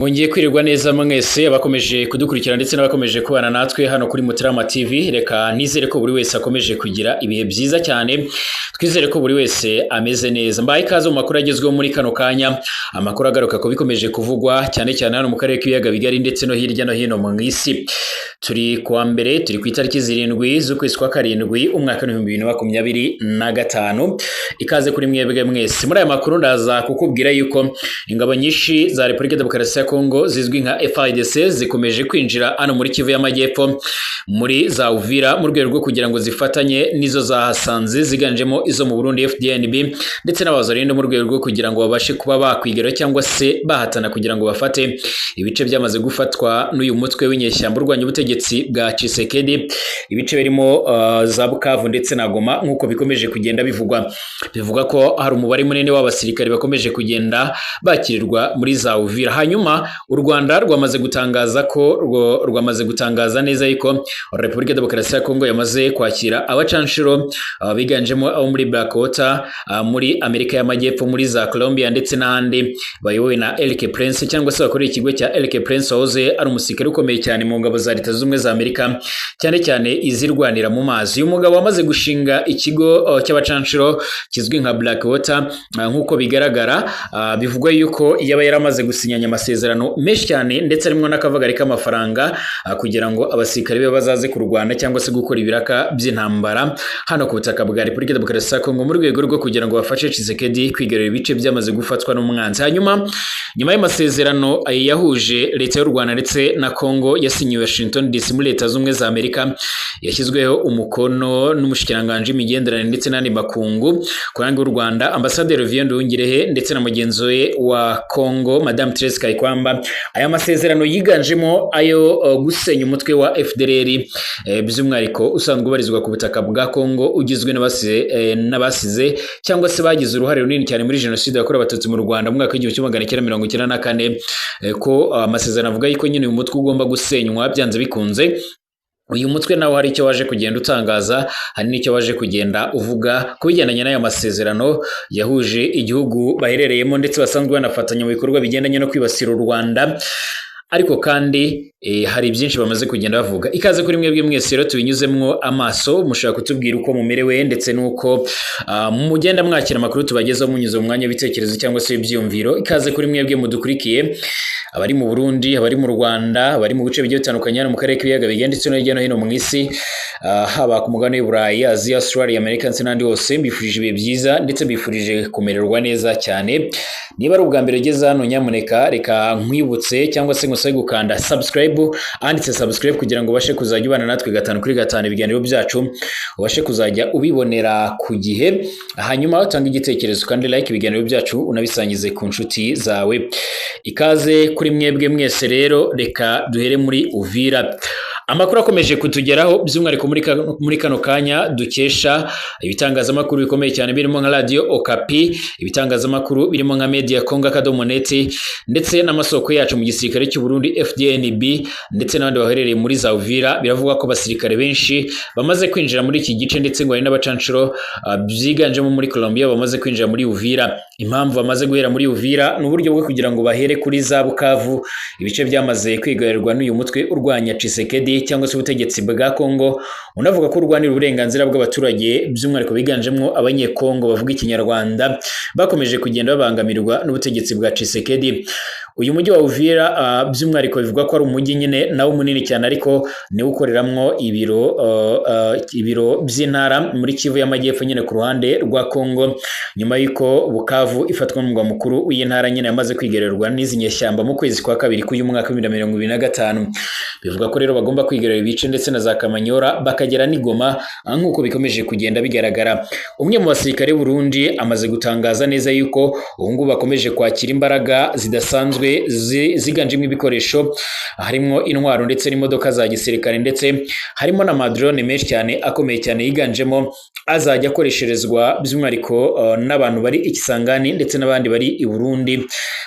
Mwongeye kwirirwa neza mwese abakomeje kudukurikira ndetse n'abakomeje kubana natwe hano kuri Mutarama TV. Reka nizere ko buri wese akomeje kugira ibihe byiza cyane, twizere ko buri wese ameze neza. Mbaye ikaze mu makuru agezweho muri kano kanya, amakuru agaruka ko bikomeje kuvugwa cyane cyane hano mu karere k'ibiyaga bigari ndetse no hirya no hino mu isi. Turi kuwa mbere, turi ku itariki 7 z'ukwezi kwa 7 umwaka 2025. Ikaze kuri mwebwe mwese. Muri aya makuru ndaza kukubwira yuko ingabo nyinshi za Repubulika Demokarasi ya Kongo zizwi nka FARDC zikomeje kwinjira hano muri Kivu y'Amajyepfo muri za Uvira mu rwego rwo kugira ngo zifatanye n'izo zahasanze ziganjemo izo mu Burundi FDNB ndetse n'abazarinde mu rwego rwo kugira ngo babashe kuba bakwigera cyangwa se bahatana kugira ngo bafate ibice byamaze gufatwa n'uyu mutwe w'inyeshyamba urwanya ubutegetsi bwa Tshisekedi, ibice birimo za Bukavu ndetse na Goma nk'uko bikomeje kugenda bivugwa. Bivuga ko hari umubare munini w'abasirikare bakomeje kugenda bakirirwa muri za Uvira. Hanyuma u Rwanda rwamaze gutangaza ko rwamaze gutangaza neza yuko Repubulika Demokarasi ya Kongo yamaze kwakira abacanshuro biganjemo abo muri Blackwater, muri Amerika y'Amajyepfo, muri za Colombia ndetse n'ahandi, bayobowe na Eric Prince cyangwa se bakorera ikigo cya Eric Prince wahoze ari umusirikare ukomeye cyane mu ngabo za Leta Zunze Ubumwe za Amerika, cyane cyane izirwanira mu mazi. Uyu mugabo wamaze gushinga ikigo cy'abacanshuro kizwi nka Blackwater, nk'uko bigaragara bivugwa yuko yaba yaramaze gusinyanya amasezerano menshi cyane ndetse arimo n'akavagari k'amafaranga kugira ngo abasirikare be bazaze kurwana cyangwa se gukora ibiraka by'intambara hano ku butaka bwa Repubulika Demokarasi ya Kongo mu rwego rwo kugira ngo bafashe Tshisekedi kwigarurira ibice byamaze gufatwa n'umwanzi. Hanyuma nyuma y'amasezerano yahuje Leta y'u Rwanda ndetse na Kongo yasinyiwe Washington DC muri Leta Zunze Ubumwe za Amerika, yashyizweho umukono n'umushikiranganji w'imigenderanire ndetse n'andi makungu ku ruhande rw'u Rwanda Ambasaderi Olivier Nduhungirehe ndetse na mugenzi we wa Kongo Madame Therese Kayikwamba. Aya masezerano yiganjemo ayo gusenya umutwe wa FDLR, by'umwihariko usanzwe ubarizwa ku butaka bwa Kongo, ugizwe n'abasize cyangwa se bagize uruhare runini cyane muri jenoside yakorewe Abatutsi mu Rwanda mu mwaka w'1994, ko amasezerano avuga yuko nyine uyu mutwe ugomba gusenywa byanze bikunze. Uyu mutwe nawe hari icyo waje kugenda utangaza, hari n'icyo waje kugenda uvuga ku bigendanye n'aya masezerano yahuje igihugu baherereyemo ndetse basanzwe banafatanya mu bikorwa bigendanye no kwibasira u Rwanda. Ariko kandi hari byinshi bamaze kugenda bavuga. Ikaze kuri mwebwe mwese rero tubinyuzemwo amaso, mushaka kutubwira uko mumerewe ndetse n'uko mugenda mwakira amakuru tubagezaho munyuze mu mwanya w'ibitekerezo cyangwa se ibyiyumviro. Ikaze kuri mwebwe mudukurikiye, abari mu Burundi, abari mu Rwanda, abari mu bice bigiye bitandukanye hano mu karere k'ibiyaga bigari ndetse no hirya no hino mu isi, haba ku mugabane w'i Burayi, Aziya, Australia, Amerika ndetse n'ahandi hose. Mbifurije ibihe byiza ndetse mbifurije kumererwa neza cyane. Niba ari ubwa mbere ugeze hano, nyamuneka reka nkwibutse cyangwa se ngusabe gukanda subscribe, anditse subscribe, kugira ngo ubashe kuzajya ubana natwe 5 kuri 5, ibiganiro byacu ubashe kuzajya ubibonera ku gihe. Hanyuma utange igitekerezo kandi like ibiganiro byacu unabisangize ku nshuti zawe. Ikaze kuri mwebwe mwese rero, reka duhere muri Uvira. Amakuru akomeje kutugeraho by'umwihariko muri kano kanya dukesha ibitangazamakuru bikomeye cyane birimo nka Radio Okapi, ibitangazamakuru birimo nka Media Kongo akadomo net ndetse n'amasoko yacu mu gisirikare cy'u Burundi FDNB ndetse n'abandi baherereye muri za Uvira. Biravuga ko abasirikare benshi bamaze kwinjira muri iki gice ndetse ngo hari n'abacanshuro byiganjemo muri Colombia bamaze kwinjira muri Uvira. Impamvu bamaze guhera muri Uvira ni uburyo bwo kugira ngo bahere kuri za Bukavu, ibice byamaze kwigarurwa n'uyu mutwe urwanya Tshisekedi cyangwa se ubutegetsi bwa Kongo, unavuga ko urwanira uburenganzira bw'abaturage by'umwihariko biganjemo abanyekongo bavuga ikinyarwanda bakomeje kugenda babangamirwa n'ubutegetsi bwa Tshisekedi. Uyu mujyi wa Uvira by'umwihariko bivugwa ko ari umujyi nyine nawo munini cyane, ariko niwo ukoreramwo ibiro by'intara muri Kivu y'Amajyepfo nyine ku ruhande rwa Kongo, nyuma y'uko Bukavu ifatwa n'umurwa mukuru w'iyi ntara nyine yamaze kwigarurwa n'izi nyeshyamba mu kwezi kwa 2 k'uyu mwaka 2025. Bivuga ko rero bagomba kwigarurira ibice ndetse na za Kamanyora bakagera n'i Goma nk'uko bikomeje kugenda bigaragara. Umwe mu basirikare Burundi amaze gutangaza neza yuko ubu ngubu bakomeje kwakira imbaraga zidasanzwe ziganjemo ibikoresho, harimo intwaro ndetse n'imodoka za gisirikare, ndetse harimo n'amadrone menshi cyane akomeye cyane yiganjemo azajya akoresherezwa by'umwihariko n'abantu bari i Kisangani ndetse n'abandi bari i Burundi,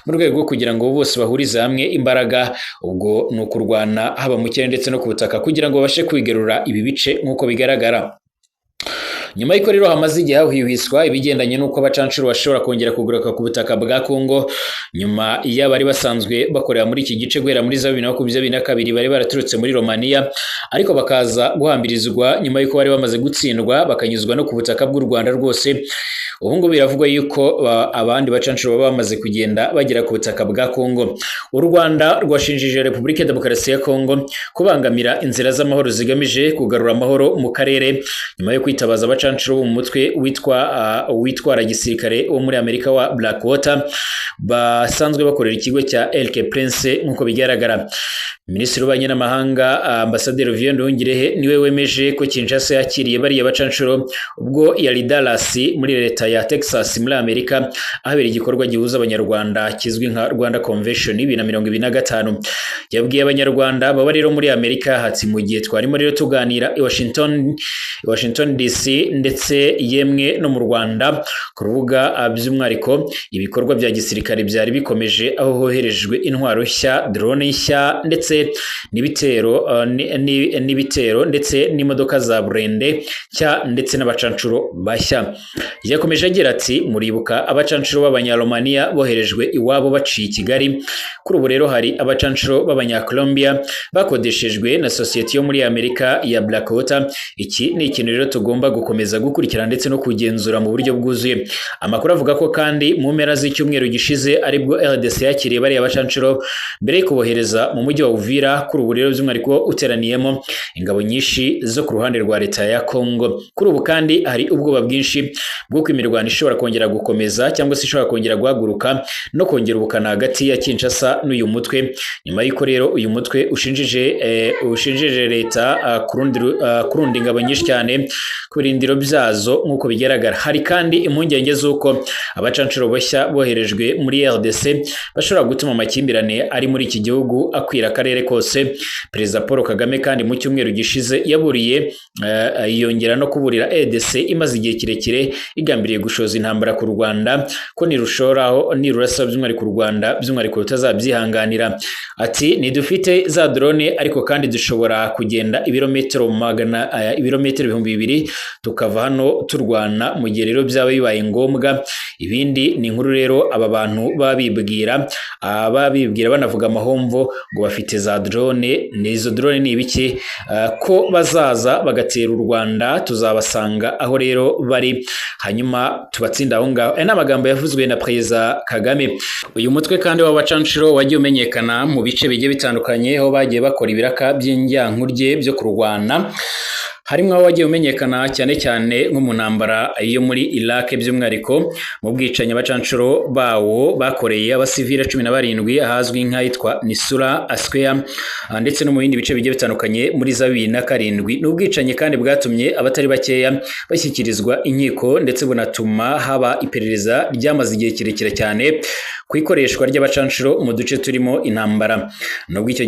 mu rwego rwo kugira ngo bose bahurize hamwe imbaraga. Ubwo ni ukurwana haba mu kirere ndetse no ku butaka kugira ngo babashe kwigarura ibi bice nk'uko bigaragara. Nyuma y'uko rero hamaze igihe hahwihwiswa ibigendanye n'uko abacanshuro bashobora kongera kugaruka ku butaka bwa Kongo nyuma y'abari basanzwe bakorera muri iki gice guhera muri za 2022 bari baraturutse muri Romania, ariko bakaza guhambirizwa nyuma y'uko bari bamaze gutsindwa bakanyuzwa no ku butaka bw'u Rwanda rwose. Ubu ngubu biravugwa yuko abandi bacanshuro baba bamaze kugenda bagera ku butaka bwa Kongo. U Rwanda rwashinjije Repubulika ya Demokarasi ya Kongo kubangamira inzira z'amahoro zigamije kugarura amahoro mu karere nyuma yo kwitabaza abacanshuro bo mu mutwe witwa witwara gisirikare wo muri Amerika wa Blackwater basanzwe bakorera ikigo cya Elke Prince nk'uko bigaragara. Minisitiri w'Ububanyi n'Amahanga Ambasaderi Olivier Nduhungirehe niwe wemeje ko Kinshasa yakiriye bariya bacanshuro ubwo yari Dallas muri leta ya Texas muri Amerika, ahabera igikorwa gihuza Abanyarwanda kizwi nka Rwanda Convention 2025. Yabwiye Abanyarwanda baba rero muri Amerika hatsi mu gihe twarimo rero tuganira i Washington DC ndetse yemwe no mu Rwanda ku rubuga, by'umwihariko ibikorwa bya gisirikare byari bikomeje aho hoherejwe intwaro nshya, drone nshya ndetse n'ibitero ndetse n'imodoka za burende nshya ndetse n'abacanshuro bashya. Yakomeje agira ati muribuka abacanshuro b'Abanyaromaniya boherejwe iwabo baciye i Kigali. Kuri ubu rero hari abacanshuro b'Abanyacolombia bakodeshejwe na sosiyete yo muri Amerika ya Blackwater. Iki ni ikintu rero tugomba gukomeza gukurikirana ndetse no kugenzura mu buryo bwuzuye. Amakuru avuga ko kandi mu mpera z'icyumweru gishize aribwo RDC yakiriye bariya bacanshuro mbere yo kubohereza mu mujyi wa Uvira, kuri ubu rero by'umwihariko uteraniyemo ingabo nyinshi zo ku ruhande rwa leta ya Kongo. Kuri ubu kandi hari ubwoba bwinshi bw'uko imirwano ishobora kongera gukomeza cyangwa se ishobora kongera guhaguruka no kongera ubukana hagati ya Kinshasa n'uyu mutwe, nyuma y'uko rero uyu mutwe ushinjije leta kurunda ingabo nyinshi cyane ku birindiro byazo nk'uko bigaragara. Hari kandi impungenge z'uko abacanshuro bashya boherejwe muri RDC bashobora gutuma amakimbirane ari muri iki gihugu akwira akarere kose. Perezida Paul Kagame kandi mu cyumweru gishize yaburiye yongera no kuburira RDC imaze igihe kirekire igambiriye gushoza intambara ku Rwanda ko nirushoraho nirurasa by'umwihariko u Rwanda by'umwihariko rutazabyihanganira. Ati ntidufite za drone ariko kandi dushobora kugenda ibirometero ibirometero 2000 tukava hano turwana mu gihe rero byaba bibaye ngombwa. Ibindi ni inkuru rero aba bantu babibwira banavuga amahomvo ngo bafite za drone, n'izo drone ni ibiki, ko bazaza bagatera u Rwanda tuzabasanga aho rero bari hanyuma tubatsinda aho ngaho. Aya ni amagambo yavuzwe na Perezida Kagame. Uyu mutwe kandi w'abacanshuro wagiye umenyekana mu bice bigiye bitandukanye aho bagiye bakora ibiraka by'injyankurye byo kurwana, harimo aho wagiye umenyekana cyane cyane nko mu ntambara yo muri Iraq, by'umwihariko mu bwicanyi abacanshuro bawo bakoreye abasivile 17 ahazwi nk'ahitwa Nisura Square ndetse no mu bindi bice bigiye bitandukanye muri za 2007. N'ubwicanyi kandi bwatumye abatari bakeya bashyikirizwa inkiko ndetse bunatuma haba iperereza ryamaze igihe kirekire cyane ku ikoreshwa ry'abacanshuro mu duce turimo intambara. Nubwo icyo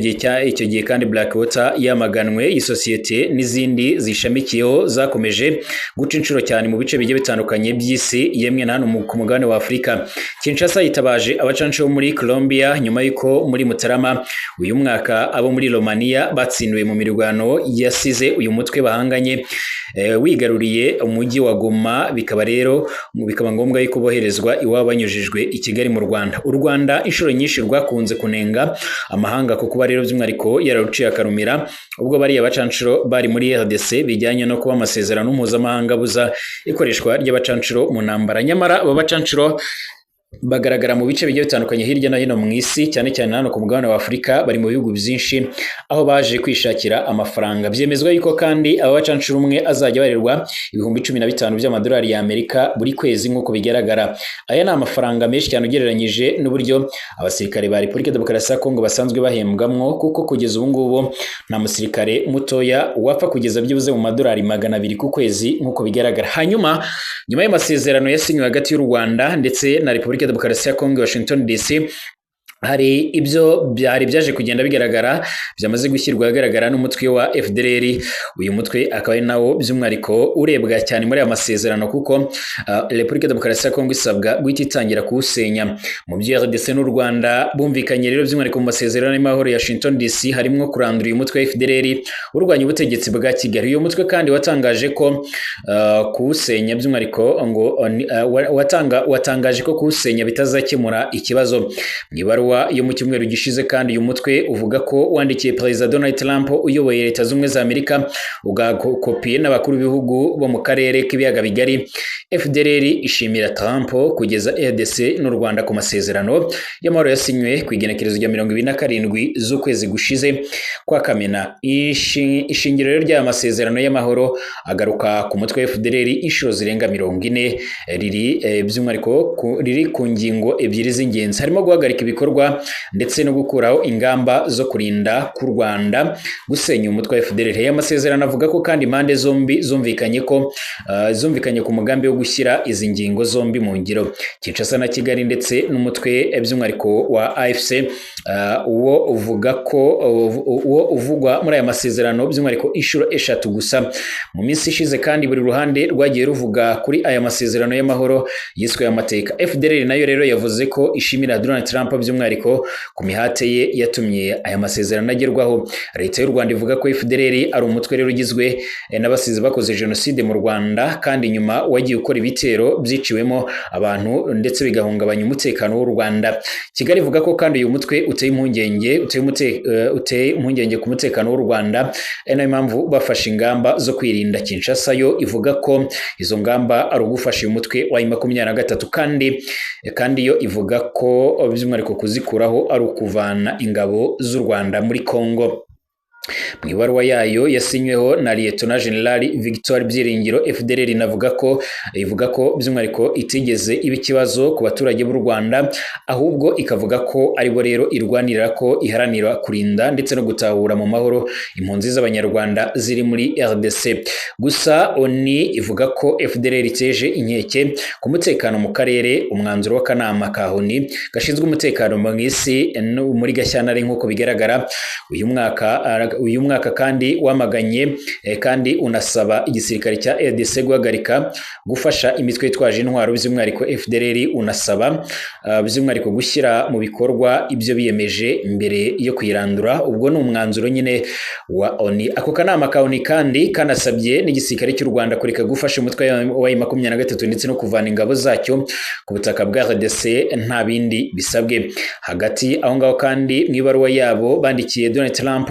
gihe kandi Blackwater yamaganwe, iyi sosiyete n'izindi zishamikiyeho zakomeje guca inshuro cyane mu bice bigiye bitandukanye by'isi yemwe na hano ku mugabane wa Afurika. Kinshasa yitabaje abacanshuro muri Colombia nyuma y'uko muri Mutarama uyu mwaka abo muri Romania batsindiwe mu mirwano yasize uyu mutwe bahanganye wigaruriye umujyi wa Goma, bikaba rero bikaba ngombwa yuko boherezwa iwabo banyujijwe i Kigali mu Rwanda. U Rwanda inshuro nyinshi rwakunze kunenga amahanga ku kuba rero by'umwihariko yararuciye akarumira ubwo bariya bacanshuro bari muri RDC bijyanye no kuba amasezerano mpuzamahanga abuza ikoreshwa ry'abacanshuro mu ntambara. Nyamara aba bacanshuro bagaragara mu bice bigiye bitandukanye hirya no hino mu isi, cyane cyane hano ku mugabane wa Afurika, bari mu bihugu byinshi aho baje kwishakira amafaranga. Byemezwa yuko kandi aba bacanshuro umwe azajya barerwa 15,000 by'amadolari ya Amerika buri kwezi nk'uko bigaragara. Aya ni amafaranga menshi cyane ugereranyije n'uburyo abasirikare ba Repubulika Demokarasi ya Kongo basanzwe bahembwamwo, kuko kugeza ubu ngubu nta musirikare mutoya wapfa kugeza byibuze mu madolari 200 ku kwezi nk'uko bigaragara. Hanyuma nyuma y'amasezerano yasinywe hagati y'u Rwanda ndetse na Repubulika Demokarasi ya Kongo Washington DC, Hari ibyo byari byaje kugenda bigaragara byamaze gushyirwa ahagaragara n'umutwe wa FDLR. Uyu mutwe akaba ari nawo by'umwihariko urebwa cyane muri aya masezerano, kuko Repubulika Demokarasi ya Kongo isabwa guhita itangira kuwusenya. Mu byo RDC n'u Rwanda bumvikanye rero by'umwihariko mu masezerano y'amahoro ya Washington DC, harimo kurandura uyu mutwe wa FDLR urwanya ubutegetsi bwa Kigali. Uyu mutwe kandi watangaje ko kuwusenya by'umwihariko ngo watangaje ko kuwusenya bitazakemura ikibazo. Mu ibaruwa yo mu cyumweru gishize kandi, uyu mutwe uvuga ko wandikiye Perezida Donald Trump uyoboye Leta Zunze za Amerika, ugakopiye n'abakuru b'ibihugu bo mu karere k'ibiyaga bigari. FDLR ishimira Trump kugeza RDC n'u Rwanda ku masezerano y'amahoro yasinywe ku igenekerezo rya 27 z'ukwezi gushize kwa Kamena. Ishingiro rero ry'aya masezerano y'amahoro agaruka ku mutwe wa FDLR inshuro zirenga 40, riri by'umwihariko riri ku ngingo ebyiri z'ingenzi, harimo guhagarika ibikorwa ndetse no gukuraho ingamba zo kurinda ku Rwanda gusenya umutwe wa FDLR. Aya masezerano avuga ko kandi impande zombi zumvikanye ku mugambi wo gushyira izi ngingo zombi mu ngiro. Kinshasa na Kigali ndetse n'umutwe by'umwihariko wa AFC, uwo uvuga ko uwo uvugwa muri aya masezerano by'umwihariko inshuro 3 gusa. Mu minsi ishize kandi buri ruhande rwagiye ruvuga kuri aya masezerano y'amahoro yiswe amateka. FDLR nayo rero yavuze ko ishimira Donald Trump by'umwihariko ku mihate ye yatumye aya masezerano agerwaho. Leta y'u Rwanda ivuga ko FDLR ari umutwe rero ugizwe n'abasizi bakoze jenoside mu Rwanda, kandi nyuma wagiye ukora ibitero byiciwemo abantu ndetse bigahungabanya umutekano w'u Rwanda. Kigali ivuga ko kandi uyu mutwe uteye impungenge ku mutekano w'u Rwanda, ari nayo mpamvu bafashe ingamba zo kwirinda. Kinshasa yo ivuga ko izo ngamba ari ugufasha uyu mutwe wa M23, kandi yo ivuga ko by'umwihariko kuzikuraho ari ukuvana ingabo z'u Rwanda muri Kongo. Mu ibaruwa yayo yasinyweho na Lieutenant General Victor Byiringiro, FDLR ivuga ko by'umwihariko itigeze iba ikibazo ku baturage b'u Rwanda, ahubwo ikavuga ko aribo rero irwanira, ko iharanira kurinda ndetse no gutahura mu mahoro impunzi z'Abanyarwanda ziri muri RDC. Gusa ONU ivuga ko FDLR iteje inkeke ku mutekano mu karere. Umwanzuro w'akanama ka ONU gashinzwe umutekano mu isi muri Gashyantare nk'uko bigaragara uyu mwaka kandi wamaganye kandi unasaba igisirikare cya RDC guhagarika gufasha imitwe yitwaje intwaro by'umwihariko FDLR, unasaba by'umwihariko gushyira mu bikorwa ibyo biyemeje mbere yo kuyirandura. Ubwo ni umwanzuro nyine wa ONU. Ako kanama ka ONU kandi kanasabye n'igisirikare cy'u Rwanda kureka gufasha umutwe wa M23 ndetse no kuvana ingabo zacyo ku butaka bwa RDC nta bindi bisabwe. Hagati aho ngaho kandi mu ibaruwa yabo bandikiye Donald Trump,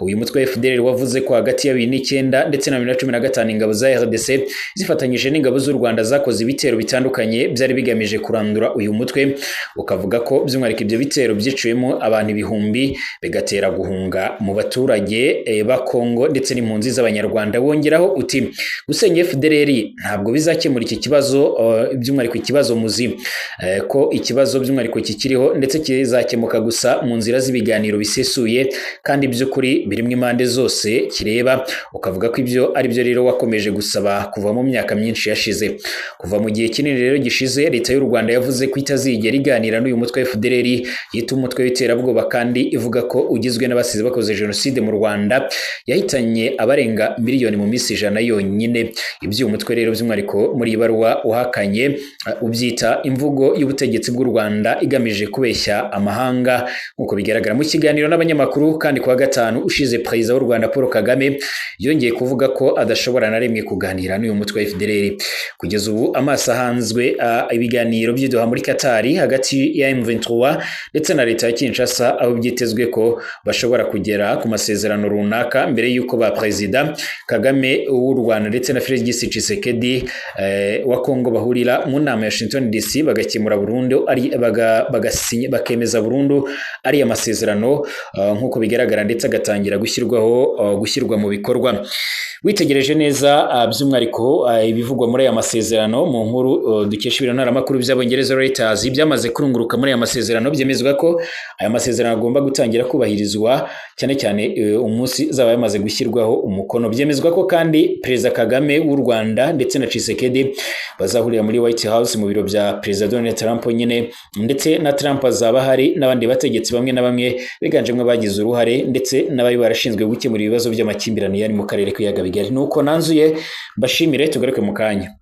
uyu mutwe wa FDLR wavuze ko hagati ya 2009 ndetse na 2015 ingabo za RDC zifatanyije n'ingabo z'u Rwanda zakoze ibitero bitandukanye byari bigamije kurandura uyu mutwe, ukavuga ko by'umwihariko ibyo bitero byiciwemo abantu ibihumbi bigatera guhunga mu baturage ba Kongo ndetse n'impunzi z'Abanyarwanda. Wongeraho uti gusenya FDLR ntabwo bizakemura iki kibazo, by'umwihariko ikibazo muzi ko ikibazo by'umwihariko kikiriho ndetse kizakemuka gusa mu nzira z'ibiganiro bisesuye kandi by'ukuri birimo impande zose kireba. Ukavuga ko ibyo ari byo rero wakomeje gusaba kuva mu myaka myinshi yashize. Kuva mu gihe kinini rero gishize, Leta y'u Rwanda yavuze ko itazigera iganira n'uyu mutwe wa FDLR yita umutwe w'iterabwoba, kandi ivuga ko ugizwe n'abasize bakoze jenoside mu Rwanda yahitanye abarenga miliyoni mu minsi 100 yonyine. Iby'uyu mutwe rero by'umwihariko muri ibaruwa uhakanye ubyita imvugo y'ubutegetsi bw'u Rwanda igamije kubeshya amahanga nk'uko bigaragara. Mu kiganiro n'abanyamakuru kandi kuwa gatanu ushize, Perezida w'u Rwanda Paul Kagame yongeye kuvuga ko adashobora na rimwe kuganira n'uyu mutwe wa FDLR. Kugeza ubu amaso ahanzwe ibiganiro by'idoha muri Katari hagati ya M23 ndetse na leta ya Kinshasa, aho byitezwe ko bashobora kugera ku masezerano runaka mbere y'uko ba Perezida Kagame w'u Rwanda ndetse na Felix Tshisekedi wa Kongo bahurira mu nama ya Washington DC bagakemura burundu bakemeza burundu ari amasezerano nk'uko bigaragara, ndetse agatangira gutangira gushyirwaho, gushyirwa mu bikorwa. Witegereje neza by'umwihariko ibivugwa muri aya masezerano mu nkuru dukesha ibiro ntaramakuru by'Abongereza Reuters, byamaze kurunguruka muri aya masezerano, byemezwa ko aya masezerano agomba gutangira kubahirizwa cyane cyane umunsi zaba yamaze gushyirwaho umukono. Byemezwa ko kandi Perezida Kagame w'u Rwanda ndetse na Tshisekedi bazahurira muri White House mu biro bya Perezida Donald Trump nyine, ndetse na Trump azaba hari n'abandi bategetsi bamwe na bamwe biganjemo abagize uruhare ndetse n'abari barashinzwe gukemura ibibazo by'amakimbirane yari mu karere k'ibiyaga bigari. Nuko nanzuye, mbashimire, tugaruke mu kanya.